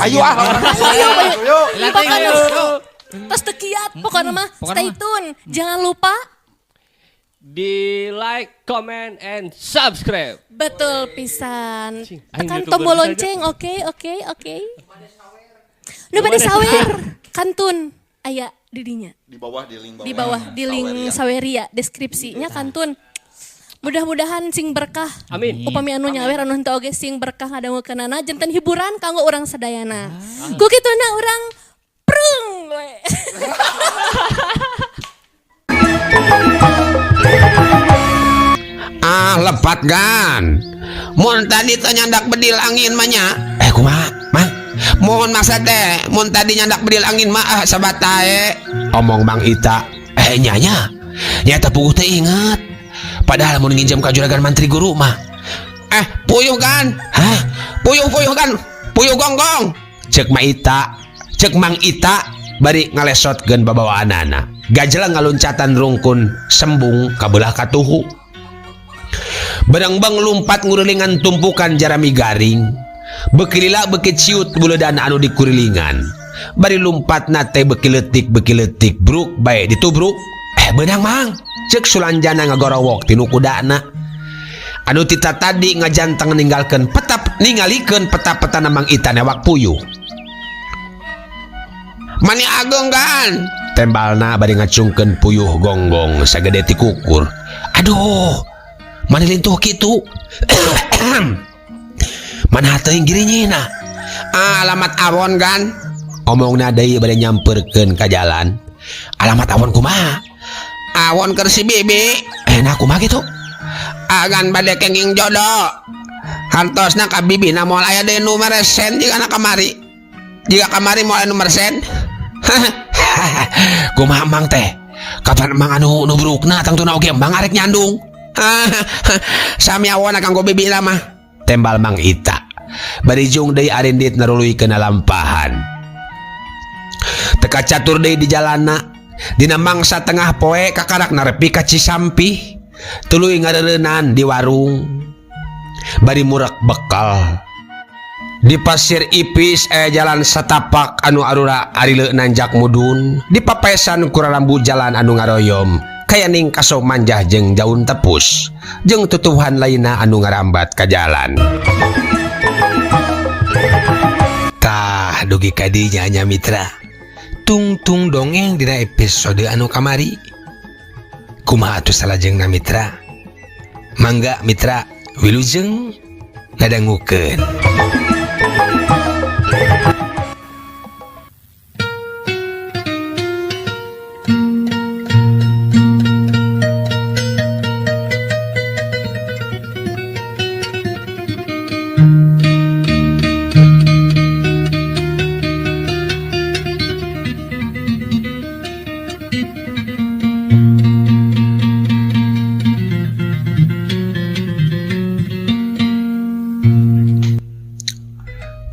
Ayo ah. Ayo, ayo. Ayo. Pokoknya tos teu kiat pokoknya mah stay tune. Jangan lupa di like, comment, and subscribe. Betul pisan. Cing, aing Tekan YouTuber tombol saja. lonceng, oke, oke, oke. Nu bade sawer, kantun aya di dinya. Di bawah di link bawah. Di bawah di link Saweria deskripsinya kantun. Mudah-mudahan sing berkah. Amin. Upami anu nyawer anu henteu oge sing berkah ngadangukeunana janten hiburan kanggo urang sadayana. Ku kituna urang prung we. Ah lepat gan. Mun tadi teh nyandak bedil angin mah nya. Kumaha, Mang? Mun masa teh, mun tadi nyandak bedil angin mah ah sabatae. Omong Mang Ita. Nya nya. Nya teh puguh teh inget. Padahal mun nginjem ka juragan mantri guru mah. Puyuh kan? Hah? Puyuh-puyuh kan? Puyuh gonggong. Cek Ma Ita, cek Mang Ita bari ngalesotkeun babawaanana. Gajlah ngaloncatan rungkun sembung kabelah katuhu. Berengbeng lumpat ngurilingan tumpukan jarami garing. Beuki lila beuki ciut buledan anu dikurilingan. Bari lumpat nate beuki leutik beuki leutik bruk bae ditubruk. Beunang Mang. Cek Sulanjana ngagorowok tinu kudana. Anu tita tadi ngajanteng ninggalkeun petap ningalikeun peta-petana Mang Ita newak puyuh. Mani ageung kan? Tembalna bari ngacungkeun puyuh gonggong sagede ti kukur. Aduh, mani lintuh kitu. Mana teuing girinyina? Ah, alamat awon kan? Omongna deui bari nyamperkeun ka jalan. Alamat awon kumaha? Awon keur si Bibi. Nah kumaha kitu? Agan bade kenging jodoh. Hartosna ka Bibi na moal aya deui nu meresen jiga na kamari. Jiga kamari moal aya nu meresen. Kumaha emang teh? Kapan emang anu nubrukna tangtuna oge emang arek nyandung. Sami awona kanggo Bibi lah mah. Tembal Mang Ita. Bari jung deui arindit naruluikeun lampahan. Teka catur deui di jalana. Dina mangsa tengah poe kakarak narepi ka Cisampih. Tuluy ngareureunaan di warung. Bari murek bekal. Di pasir ipis aya jalan satapak anu arura arile nanjak mudun. Di papesan kurarambu jalan anu ngaroyom. Kayaning kaso manjah jeung jaun tepus. Jeung tutuhan lainna anu ngarambat ka jalan. Tah dugi ka dinya nya mitra. Tungtung dongeng dina episode anu kamari. Kumaha atuh salajengna mitra? Mangga mitra wilujeng ngadangukeun.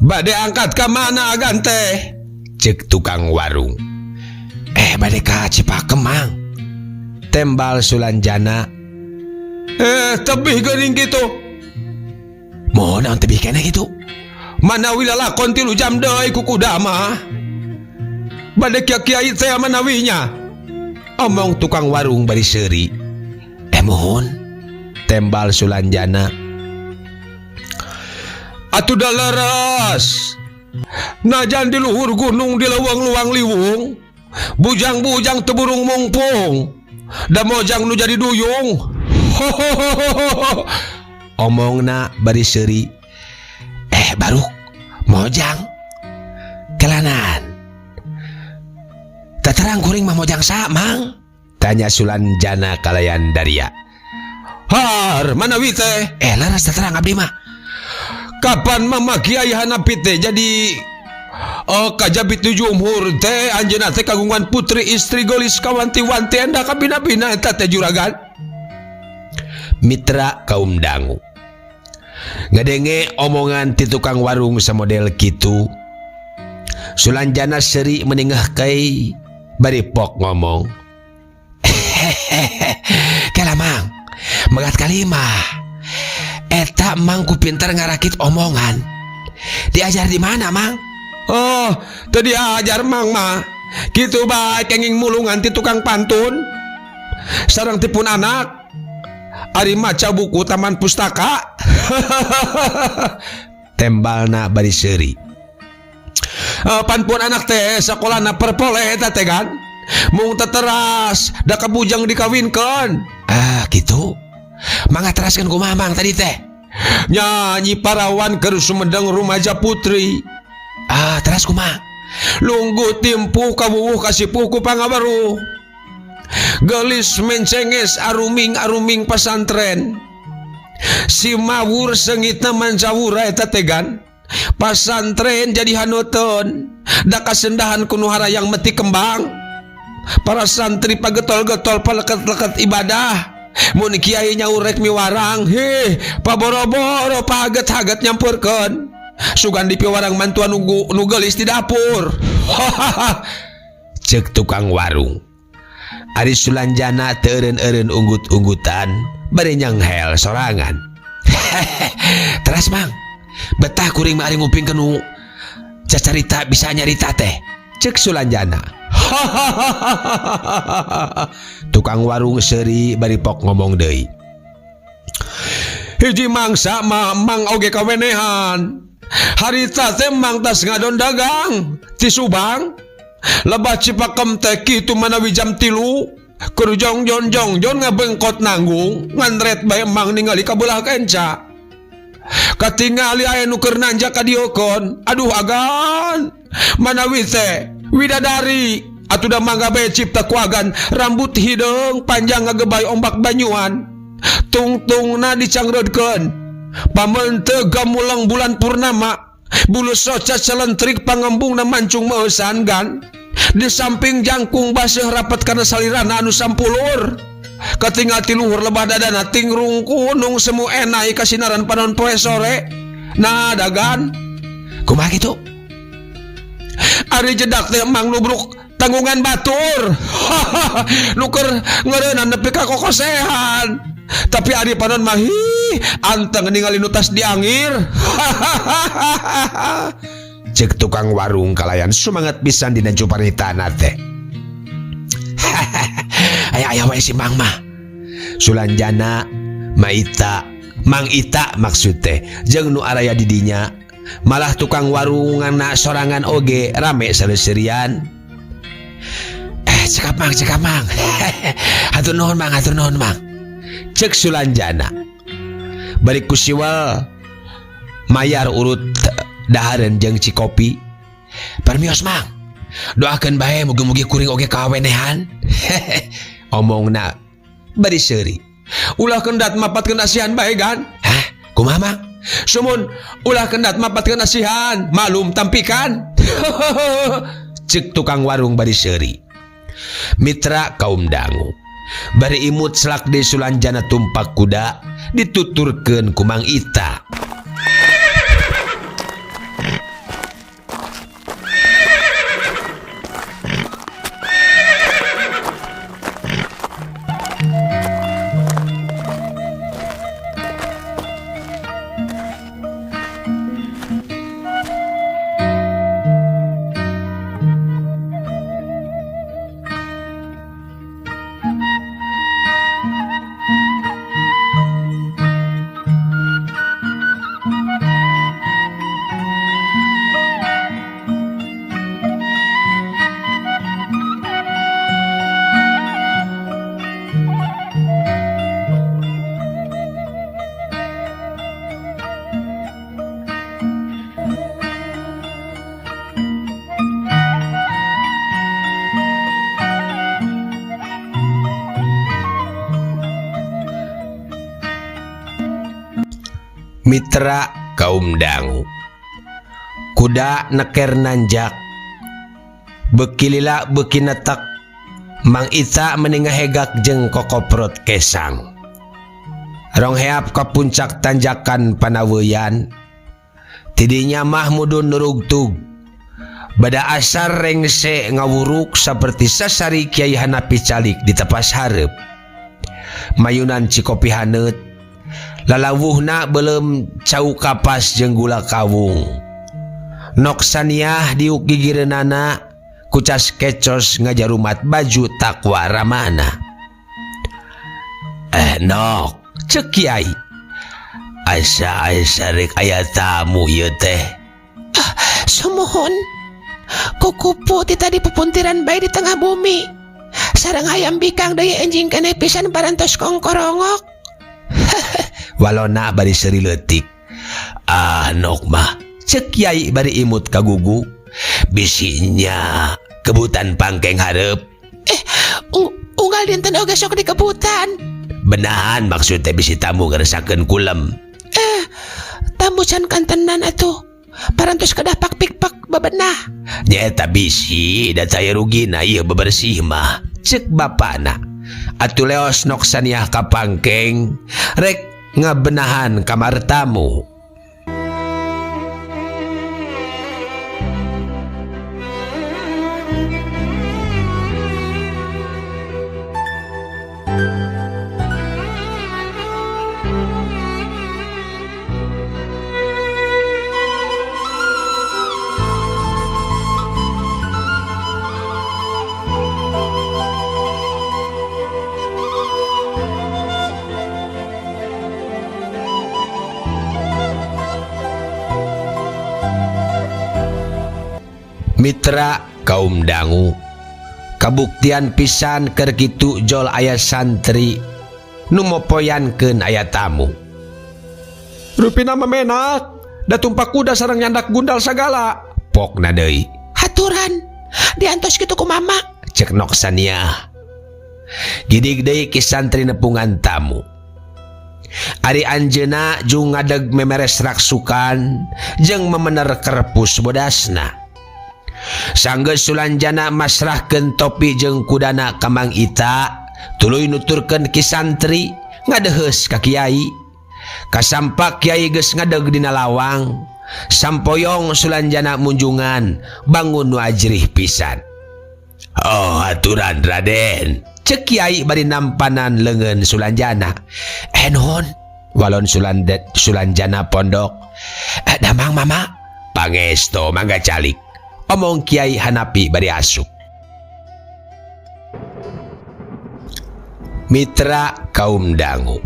Bade angkat ka mana agan teh? Cek tukang warung. Bade ka Cipakemang. Tembal Sulanjana. Tebih geuning kitu. Mohon naon tebih keneh kitu? Manawi lalakon 3 jam deui ku kuda mah. Bade kiai teh manawinya. Omong tukang warung bari seuri. Mohon. Tembal Sulanjana. Atuh da leres. Najan di luhur gunung di leuweung luang liwung. Bujang-bujang teu burung mungpung. Da mojang nu jadi duyung. Hohohoho. Omongna bari seuri. Baruk mojang. Kelanan. Taterang kuring mah mojang sa, Mang? Tanya Sulanjana kalayan daria. Har, manawi teh? Leres taterang abdi mah. Kapan Mama Kiai Hanapi teh jadi kajabi tu jumhur teh anjeunna teh kagungan putri istri golis kawanti-wanti anda kabina-bina eta teh juragan. Mitra kaum dangu. Ngadenge omongan ti tukang warung samodel kitu. Sulanjana seuri meningah kai bari pok ngomong. Kela Mang, megat kalimah. Eta Mang ku pinter ngarakit omongan. Diajar di mana, Mang? Oh, teu diajar Mang mah. Kitu bae kenging mulungan ti tukang pantun. Sareng ti pun anak. Ari maca buku taman pustaka. Tembalna bari seuri. Pan pun anak teh sakolana perpoleh eta teh kan. Mung teteras da kabujang dikawinkeun. Ah, kitu. Mangga teraskeun kumaha Mang tadi teh? Nyanyi parawan keur Sumedang rumaja putri. Ah, teras kumaha? Lungguh timpuh kawuwuh kasipuh ku pangaweruh. Geulis mencenges aruming-aruming pasantren. Si mawur seungitna mancawura eta teh gan. Pasantren jadi hanuteun. Da kasendahan ku nu harayang meti kembang. Para santri pagetol-getol paleket-leket ibadah. Mun kiai nyaurek miwarang, hih, paboro-boro pahaget-haget nyampurkeun. Sugan dipiwarang mantuan nu geulis di dapur. Ceuk tukang warung. Ari Sulanjana teu eureun-eureun unggut-unggutan, bari nyenghel sorangan. Teras Mang, betah kuring mah ari ngupingkeun nu cacarita bisa nyarita teh. Ceuk Sulanjana. Tukang warung seuri bari pok ngomong deui. Hiji mangsa mah Mang oge kawenehan. Harita teh Mang tas ngadon dagang ti Subang. Lebah Cipakem teh kitu manawi jam 3. Keur jong jon jong jon ngabengkot nanggung, ngandret bae Mang ningali ka beulah kenca. Katingali aya nu keur nanjak ka dieukeun. Aduh agan. Manawi teh widadari atuh da mangga bae cipta ku agan, rambut hideung panjang ngagebay ombak banyuan. Tungtungna dicangreudkeun. Pamente gamulang bulan purnama, bulu soca celentrik pangembungna mancung meusan gan. Di samping jangkung baseuh rapet kana salirana anu sampulur. Katingal ti luhur lebah dadana tingrung kunung semu enai kasinaran panon poe sore. Nah dagan kumaha kitu? Ari jedak teh Mang nubruk tanggungan batur. Nu keur ngeureunana nepi ka kokosehan. Tapi ari panon mah hi anteng ningali nu tas diangir. Cek tukang warung kalayan sumangat pisan dina cuparitana teh. Aya-aya wae si Mang mah. Sulanjana, Maita, Mang Ita maksud teh jeung nu araya di dinya. Malah tukang warunganna sorangan oge rame saleuserian. Cekap Mang, cekap Mang. Hatur nuhun Mang, hatur nuhun Mang. Cek Sulanjana. Bari ku siwel mayar urut dahareun jeung cikopi. Permios Mang. Doakeun bae mugi-mugi kuring oge kawenehan. Omongna bari seuri. Ulah kendat mapatkeun asihan bae gan. Hah? Kumaha Mang? Sumun ulah kendat mapatkeun asihan, malum tampikan. Cek tukang warung bari seuri. Mitra kaum dangu. Bari imut selak di Sulanjana tumpak kuda dituturkeun ku Mang Ita. Mitra kaum dangu. Kuda neker nanjak, beki lila beki netek, Mang Ita meningahegak jeung kokoprot kesang. Rongheap ka puncak tanjakan Panaweyan. Tidinya mah mudun nurugtug. Bada asar rengse ngawuruk saperti sasari Kiai Hanapi calik di tepas hareup. Mayunan cikopi haneut. Lalawuhna beuleum cau kapas jeung gula kawung. Nok Saniah diuk gigireunana kucas kecos ngajarumat baju takwa ramana. Eh nok, cek kiai. Asa asa rek aya tamu ieu teh. Ah, sumuhun. Kukupu ti tadi pupuntiran bae di tengah bumi. Sareng hayam bikang deui enjing keneh pisan parantos kongkorongok. Walona bari seuri leutik. Ah nok mah, cek kiai bari imut ka gugu. Bisinya kebutan pangkeng hareup. Unggal dinten oge sok dikebutan. Benahan maksud teh bisi tamu ngeresakeun kulem. Tamu can kantenan atuh. Parantos kedah pak pikpak bebenah. Nyaeta bisi da saya rugina ieu bebersih mah. Cek bapana. Atuh leos Nok Saniah ka pangkeng rek ngabenahan kamar tamu. Mitra kaum dangu kabuktian pisan keur kitu jol aya santri nu mopoyankeun aya tamu. Rupina memenak da tumpak kuda sareng nyandak gundal sagala. Pokna deui. Haturan diantos kitu ku mama. Cek Nok Saniah. Gidig deui ki santri nepungan tamu. Ari anjeuna jung ngadeg memeres raksukan jeung memener kerpus bodasna. Sanggeus Sulanjana masrahkeun topi jeung kudana ka Mang Ita, tuluy nuturkeun ki santri ngadeheus ka kiai. Kasampak kiai geus ngadeg dina lawang, sampoyong Sulanjana munjungan bangun nu ajrih pisan. Oh aturan Raden, cek kiai bari nampanan leungeun Sulanjana. Nuhun, walon Sulanjana pondok. Damang mama, pangesto mangga calik. Omong kiai Hanapi bari asup. Mitra kaum dangu.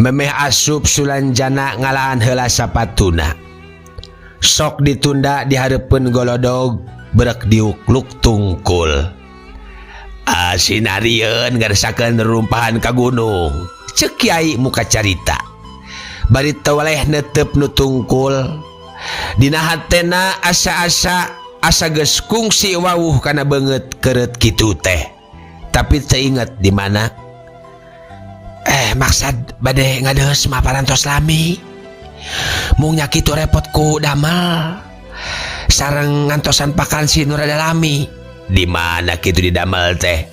Memeh asup Sulanjana ngalaan heula sapatuna. Sok ditunda di hareupeun golodog berek diukluk tungkul. Asinarieun ngarsakeun rumpahan ka gunung. Cek kiai muka carita. Bari teweleh netep nu tungkul. Dina hatena asa-asa asa geus kungsi wawuh kana beungeut keureut kitu teh. Tapi teu inget di mana. Maksad bade ngadeus mah parantos lami. Mung nya kitu repot ku damel. Sareng ngantosan pakansi nu rada lami. Di mana kitu didamel teh?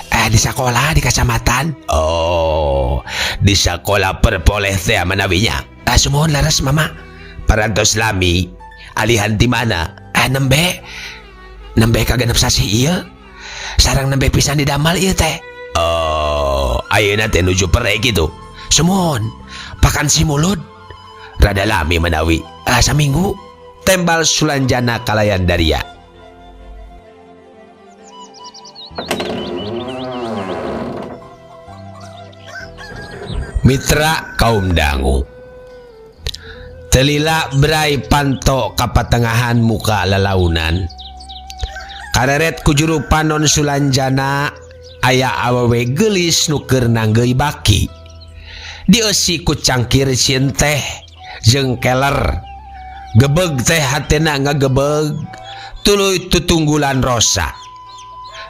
Di sakola di kacamatan. Oh, di sakola perpoleh teh manawinya. Sumuhun leres mama. Parantos lami alihan di mana? Nembe kagenep sasih ieu. Sareng nembe pisan didamal ieu teh. Oh, ayeuna teh nuju pere kitu. Sumuhun, pakansi mulut. Rada lami manawi. Saminggu. Tembal Sulanjana kalayan daria. Mitra kaum dangu. Telila berai panto kapatengahan muka lalaunan. Kareret ku juru panon Sulanjana aya awewe geulis nu keur nanggeuy baki. Dieusi ku cangkir sieun teh jeung keler. Gebeg teh hatena ngagebeg tuluy tutunggulan rosa.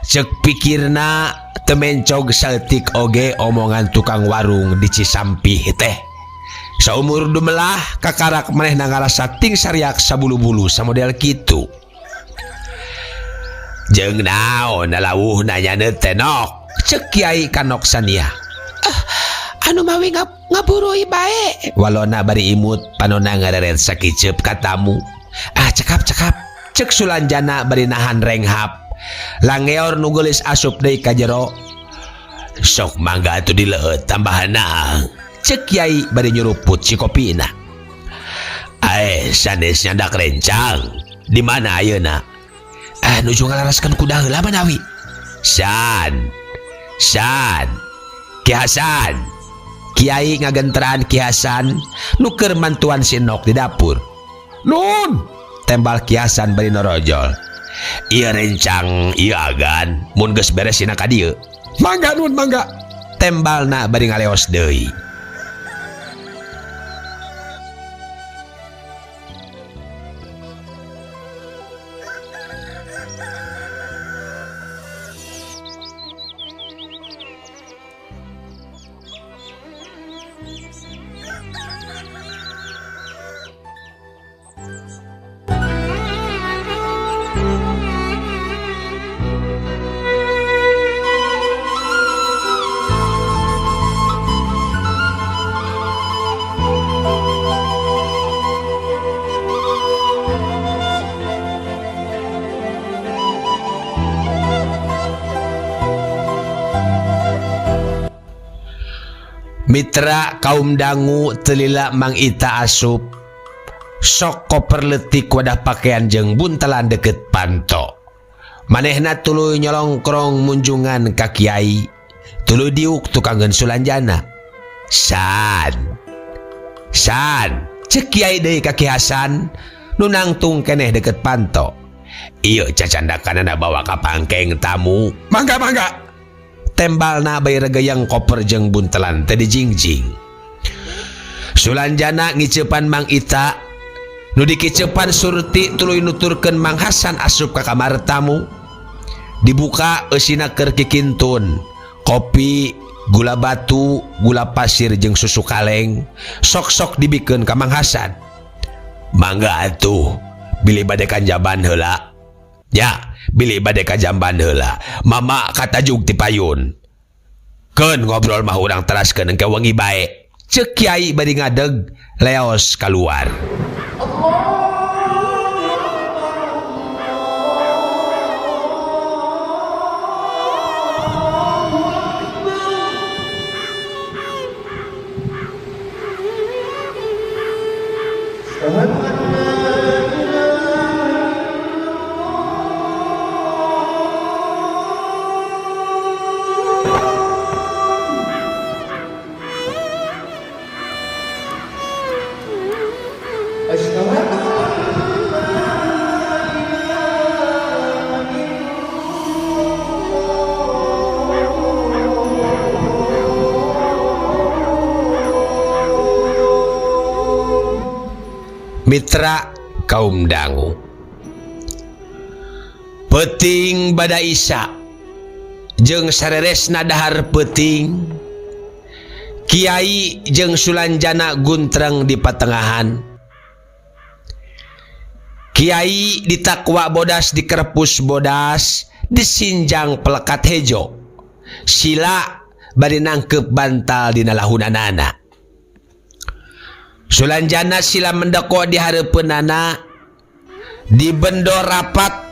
Cek pikirna temencog saeutik oge omongan tukang warung di Cisampih teh. Saumur dumelah kakarak manehna ngarasa ting sariak sabulu-bulu samodel kitu. Jeung naon lawuhna nyaneut teh nok? Cek kiai ka Nok Saniah. Anu mawi ngaburui bae. Walona bari imut panona ngareret sakiceup ka tamu. Cekap cekap. Cek Sulanjana bari nahan renghap. Langeor nu geulis asup deui ka jero. Sok mangga atuh dileueut tambahana. Cek Kiai bari nyuruput si kopina. Ae sanes nyandak rencang. Di mana ayeuna? Ah nuju ngalaraskeun kuda heula manawi. San. San. Ki Hasan. Kiai ngagenteran Ki Hasan nu keur mantuan si Nok di dapur. Nun, tembal Ki Hasan bari norojol. Ieu rencang ieu agan mun geus beres sina ka dieu. Mangga nun mangga. Tembalna bari ngaleos deui. Mitra kaum dangu telila Mang Ita asup sok koper letik wadah pakaian jeung buntelan deket panto. Manehna tuluy nyolongkrong munjungan ka kiai, tuluy diuk tukangeun Sulanjana. San. San, cek kiai deui ka Ki Hasan nu nangtung keneh deket panto. Ieu cacandakanana bawa ka pangkeng tamu. Mangga mangga. Tembalna bae regeyang koper jeung buntelan teh dijingjing. Sulanjana ngiceupan Mang Ita, nu dikicepan Surti tuluy nuturkeun Mang Hasan asup ka kamar tamu. Dibuka eusina keur kikintun, kopi, gula batu, gula pasir jeung susu kaleng, sok-sok dibikeun ka Mang Hasan. Mangga atuh, bilih bade kanjaban heula. Ya, bilih bade kajamban heula. Mama katajug ti payun. Keun ngobrol mah urang teraskeun engke wengi bae. Ceuk kiai bari ngadeg leos kaluar. Mitra kaum dangu, peuting bada Isya jeung sareresna dahar peuting, Kiai jeung Sulanjana guntreng di patengahan. Kiai ditakwa bodas dikerpus bodas disinjang pelekat hejo, sila bari nangkep bantal dina lahunanana. Sulanjana sila mendeko di hareupeunana, di bendo rapat,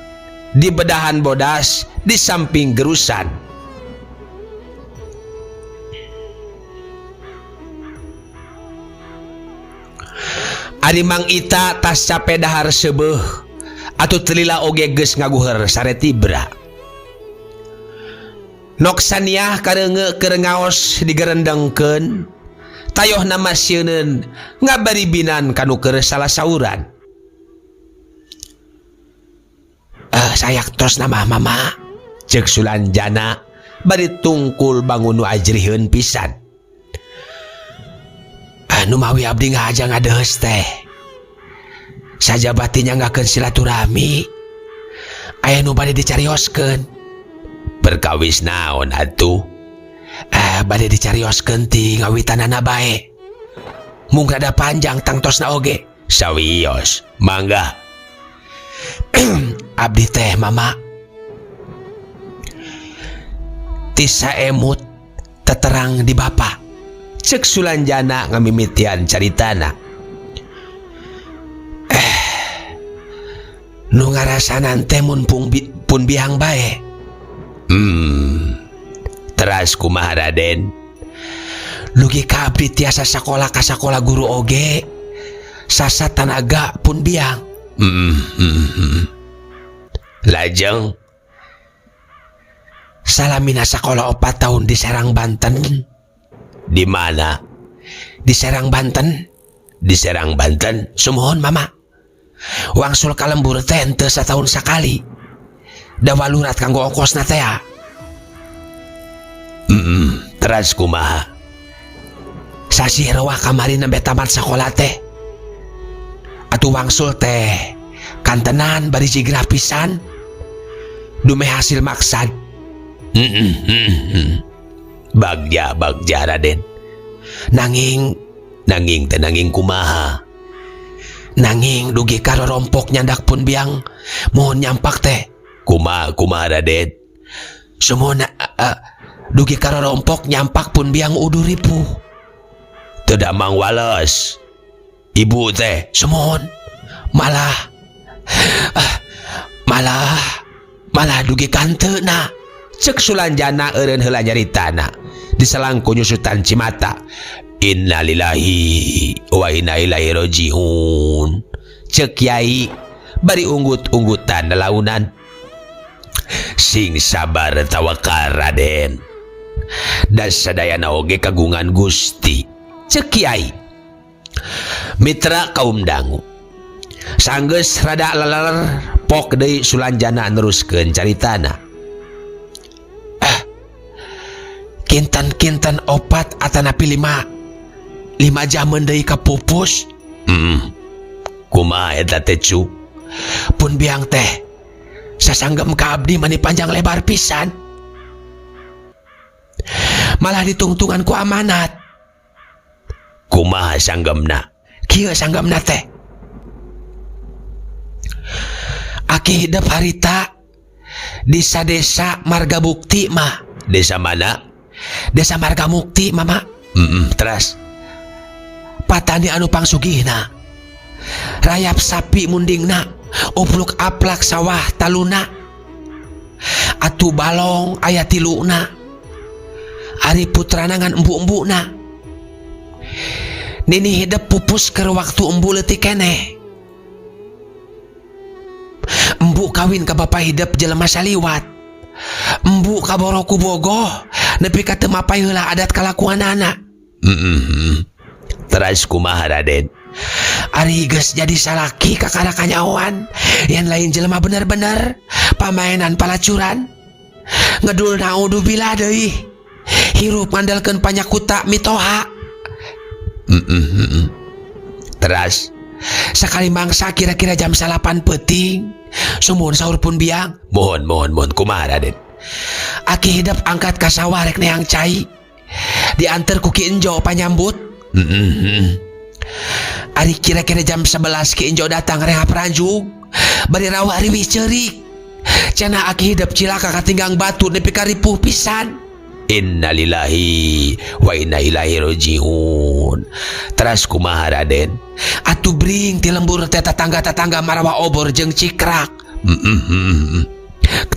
di bedahan bodas, di samping gerusan. Ari Mang Ita tas cape dahar seubeuh atuh telila oge geus ngaguher sare tibra. Noksaniah kareungeuk keur ngaos digerendengkeun, tayoh nama sieuneun ngabaribinan kanu keur salah sauran. Sayak tos nama mama, ceuk Sulanjana bari tungkul bangun nu ajriheun pisan. Anu mawi abdi ngahaja ngadeheus teh. Sajabati nyanggakeun silaturahmi, aya nu bade dicarioskeun. Perkawis naon atuh? Bade dicarioskeun ti ngawitanana bae. Mung rada panjang tangtosna oge. Sawios, mangga. Abdi teh mama ti saemut teterang di bapa. Cek Sulanjana ngamimitian caritana. Nu ngarasanan teh mun pun biang bae. Teras kumaha Raden? Dugi ka abdi tiasa sakola ka sakola guru oge sasat tanaga pun biang. Lajeng salamina sakola 4 tahun di Serang, Banten. Di mana? Di Serang, Banten. Di Serang, Banten. Sumuhun, Mama. Wangsul ka lembur teh henteu satahun sakali, da walurat kanggo ongkosna teh. Teras kumaha? Sasih rewah kamari nembe tamat sakola teh. Atuh wangsul teh kantenan bari jigrah pisan dumeh hasil maksad. Bagja, bagja, Raden. Nanging, nanging teh nanging kumaha? Nanging dugi ka rorompok nyandak pun biang, mohon nyampak teh. Kumaha, kumaha, Raden? Sumuhun, dugi ka rorompok nyampak pun biang udu ripuh. Teu damang wales ibu teh? Sumuhun. Malah malah malah dugi ka henteu na. Cek Sulanjana eureun heula nyaritana diselang ku nyusutan cimata. Innalillahi wa inna ilaihi rajiun, cek Yai bari unggut-unggutan launan. Sing sabar, tawakal, Raden, dan sadayana oge kagungan Gusti, cek Kiai. Mitra kaum dangu, sanggeus rada leler pok deui Sulanjana neruskeun caritana. Kinten-kinten 4 atanapi 5 5 jaman deui kapupus. Kumaha eta teh, cu? Pun biang teh sasanggem ka abdi mani panjang lebar pisan, malah ditungtungan ku amanat. Kumaha sanggemna? Kieu sanggemna teh. Aki hidep harita di desa Marga Bukti, mah. Desa mana? Desa Marga Mukti, Mama. Terus? Patani anu pangsugihna, rayap sapi mundingna, upluk aplak sawah taluna, atuh balong aya tiluna. Ari putrana ngan embu-embuna. Nini hidep pupus ke waktu embu leutik keneh. Embu kawin ka bapak hidep jelema saliwat. Embu kaboro ku bogoh nepi ka teu mapay heula adat kalakuanana. Teras kumaha, Raden? Ari geus jadi salaki kakara kanyahoan yang lain jelema bener-bener pamainan palacuran, ngedul naudzubillah deui, hirup ngandalkeun panyakuta mitoha. Teras? Sakali mangsa kira-kira jam 9 peuting. Sumuhun saur pun biang. Mohon, mohon, mohon. Kumaha, Raden? Aki hidep angkat ka sawah rek neang cai, diantar ku Ki Enjo panyambut. Ari kira-kira jam 11 Ki Enjo datang rehap ranjung bari rawah riwih ceurik. Cenah aki hidep cilaka katinggang batu nepi ka ripuh pisan. Innalillahi wa inna ilaihi rajiun. Teras kumaha, Raden? Atuh bring ti lembur teh tetangga-tetangga marawa obor jeung cikrak.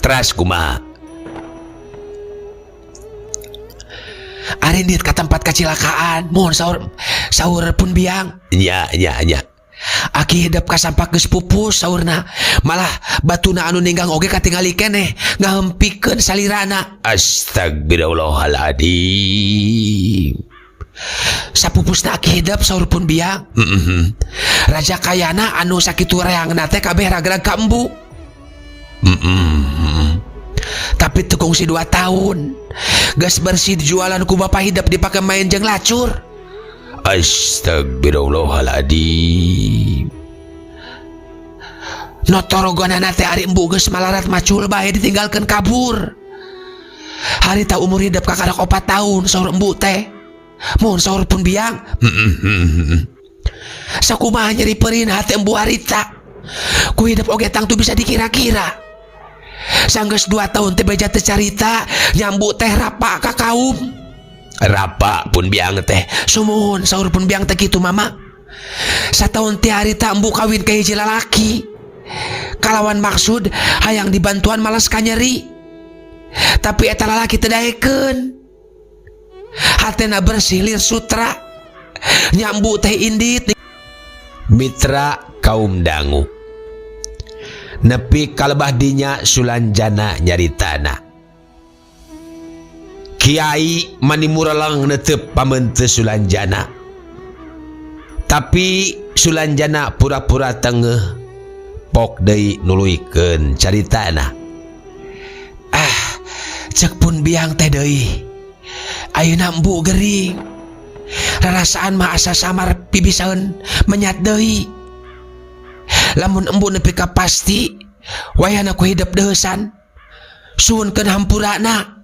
Teras kumaha? Arindit ka tempat kecelakaan. Mohon saur, saur pun biang. Nya, nya, nya. Aki hidep kasampak geus pupus saurna, malah batuna anu ninggang oge katingali keneh ngahempikeun salirana. Astagfirullahaladzim. Sapupusna aki hidep saur pun biang. Raja kayana anu sakitu reangna teh kabeh ragrag ka embu. Tapi teu kungsi 2 tahun gas bersih dijualan ku bapak hidep dipakai main jeung lacur. Astagfirullahaladzim. Notorogonana teh ari embu geus malarat macul bae ditinggalkeun kabur. Harita umur hidep kakarak 4 tahun saur embu teh. Mohon saur pun biang. Sakumaha nyeri peurihna hati embu harita. Ku hidep oge tangtu bisa dikira-kira. Sanggeus 2 tahun teh beja teh carita nyambu teh rapa ka kaum. Rapa pun biang teh? Sumuhun saur pun biang teh kitu, Mama. Satahun teh harita embu kawin ka hiji lalaki kalawan maksud hayang dibantuan malas kanyeri, tapi eta lalaki teu daekeun. Hatena bersih lir sutra. Nya embu teh indit. Mitra kaum dangu. Nepi ka lebah dinya Sulanjana nyaritana. Kiai mani mureleng neuteup pameunteu Sulanjana. Tapi Sulanjana pura-pura tengeuh pok deui nuluykeun caritana. Ah, cek pun biang teh deui. Ayeuna embu gering. Rarasaan mah asa samar pibisaeun menyat deui. Lamun embu nepi ka pasti wayahna ku hidep deuheusan. Suhunkeun hampurana.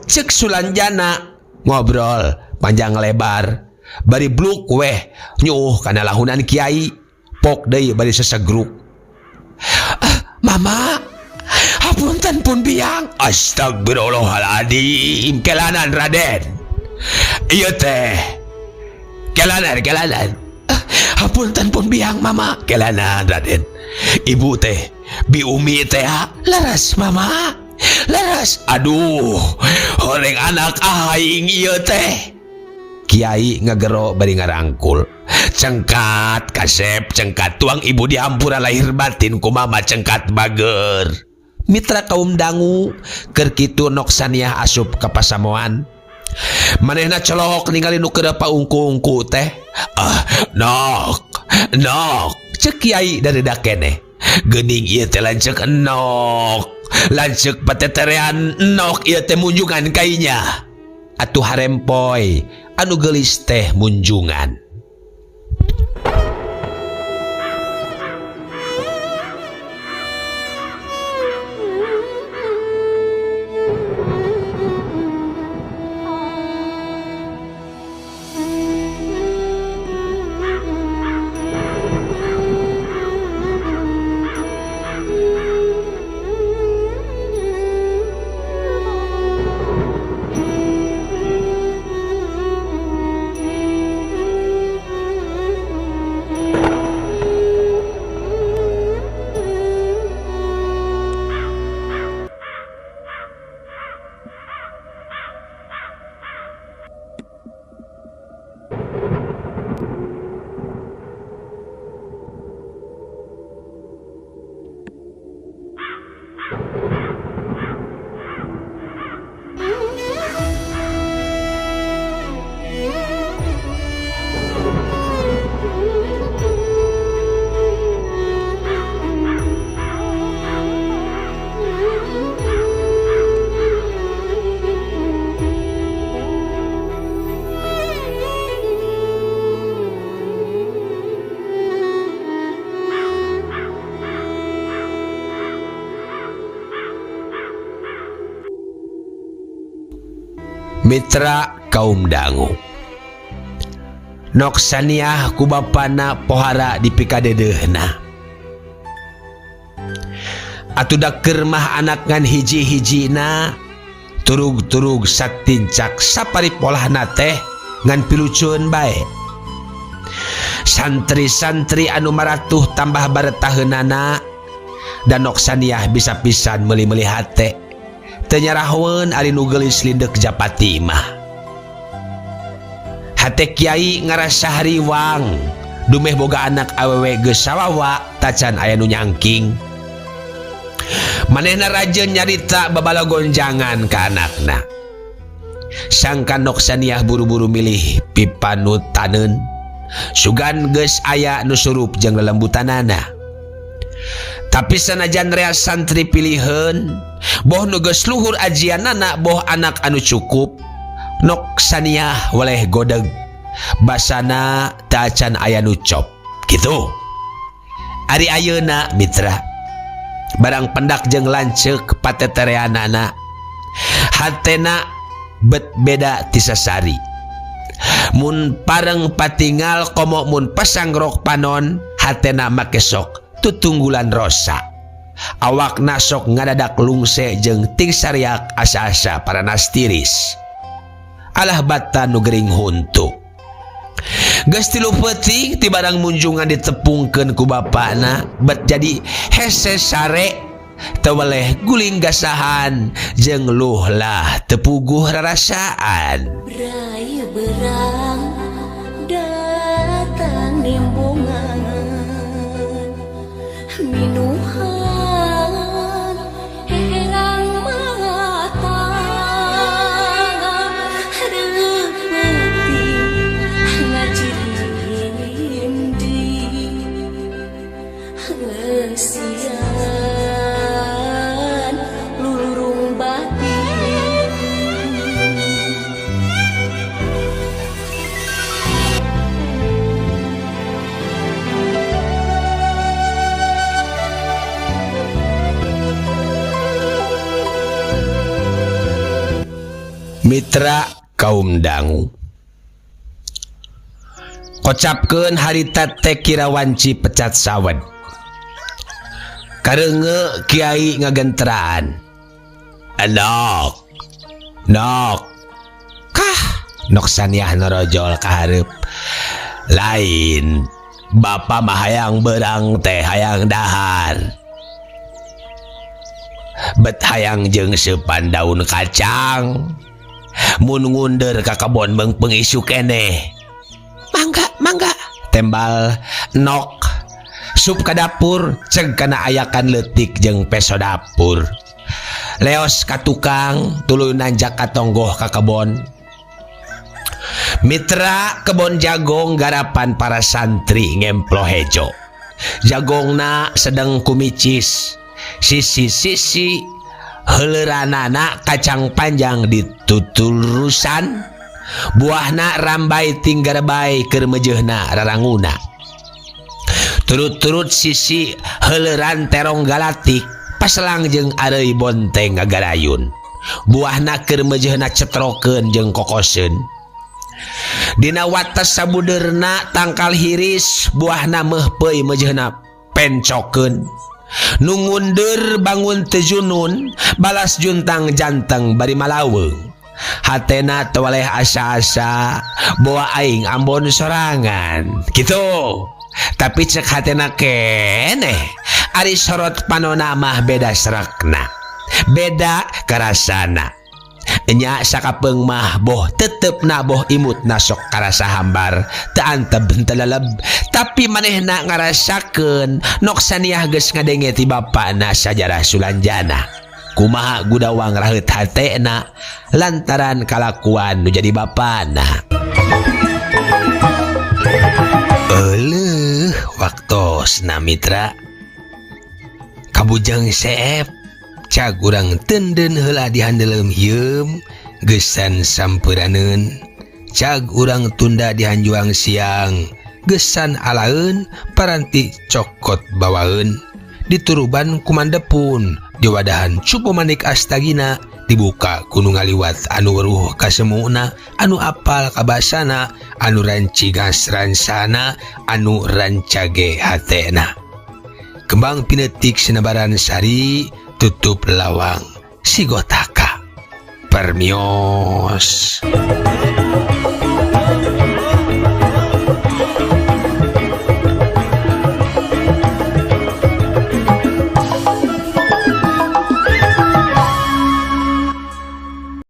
Cek Sulanjana ngobrol panjang lebar. Bari bluk weh nyuuh kana lahunan kiai pok deui bari sesegruk. Ah, mama, hapunten pun biang. Astagfirullahaladzim, kelanan Raden. Ieu teh kelanan, kelanan. Ah, hapunten pun biang mama, kelanan Raden. Ibu teh bi umi teh leres mama, leres. Aduh, horeng anak aing ieu teh. Kiai ngegero bari ngarangkul. Cengkat kasep, cengkat tuang ibu dihampura lahir batin ku mama cengkat bager. Mitra kaum dangu keur kitu Nok Saniah asup ka pasamuan. Manehna colohok ningali nu keur paungku-ungku teh. Ah, nok, nok, cek kiai dari keneh. Geuning ieu teh lanceuk nok, lanceuk pateterean nok ieu teh munjungan kainya. Atuh harempoy anu geulis teh munjungan. Mitra kaum dangu Nok Saniah ku bapana pohara dipikadedehna. Atuh da keur mah anak ngan hiji-hijina turug-turug satincak sapari polahna teh ngan pilucueun bae. Santri-santri anu maratuh tambah baretaheunana dan Nok Saniah bisa pisan meuli-meuli hate. Teu nyarahoeun ari nu geulis lindeuk japati mah. Hate kiai ngarasa hariwang dumeh boga anak awewe geus sawawa tacan aya nu nyangking. Manehna rajeun nyarita babala gonjangan ka anakna. Sangka Nok Saniah buru-buru milih pipanutaneun. Sugan geus aya nu surup jeung lelembutanana. Tapi sanajan rea santri piliheun, boh nu geus luhur ajianana boh anak anu cukup, Nok Saniah weleh godeg. Basana tacan aya nu cop. Kitu. Ari ayeuna mitra. Barang pendak jeung lanceuk patetereanana. Hatena bet beda ti sasari. Mun pareng patingal komo mun pasangrok panon, hatena make sok tutunggulan rosa. Awakna sok ngadadak lungse jeung ting sariak asa-asa paranas tiris. Alah bata nu gering huntu. Geus tilu peuting ti barang munjungan ditepungkeun ku bapana bet jadi hese sare. Teu weleh guling gasahan jeung luhlah teu puguh rarasaan. Brai berang datang nimbungan minuhan herang mata reupeting ngajirindi ngeusian lulurung batin. Mitra kaum dangu kocapkeun harita teh kira wanci pecat sawed kareunge kiai ngagenteraan nok nok kah nok saniah norojol ka hareup lain bapa mah hayang beurang teh hayang dahar bet hayang jeung seupan daun kacang mun ngundur ka kebon meungpeung isuk keneh. Mangga mangga tembal nok sup ka dapur ceg kana ayakan leutik jeung peso dapur leos ka tukang tuluy nanjak ka tonggoh ka kebon. Mitra kebon jagong garapan para santri ngemplo hejo jagongna sedang kumicis sisi-sisi heuleranana kacang panjang dituturusan buahna rambai tinggar bae keur meujeuhna raranguna turut-turut sisi heuleran terong galatik paselang jeung areuy bonteng ngagarayun buahna keur meujeuhna cetrokeun jeung kokoseun dina wates sabudeurna tangkal hiris buahna meuhpeuy meujeuhna pencokeun nu ngundur bangun teu junun balas juntang janteng bari malaweung hatena teu waleh asa-asa boa aing ambon sorangan kitu tapi cek hatena keneh ari sorot panona mah beda serekna beda karasana nya sakapeung mah boh tetepna boh imutna sok karasa hambar teu antep teu leleb tapi manehna ngarasakeun nok saniah geus ngadenge ti bapana sajarah Sulanjana kumaha gudawang raheut hatena lantaran kalakuan nu jadi bapana. Euleuh waktosna mitra kabujang seep cag urang tenden heula di handeuleum hieum geusan sampuraneun cag urang tunda di hanjuang siang geusan alaeun paranti cokot bawaeun dituruban kumandepun diwadahan cupu manik astagina dibuka ku nu ngaliwat anu weruh kasemuna anu apal kabasana anu rancigas ransana anu rancage hatena kembang pinetik sinebaran sari tutup lawang sigotaka permios.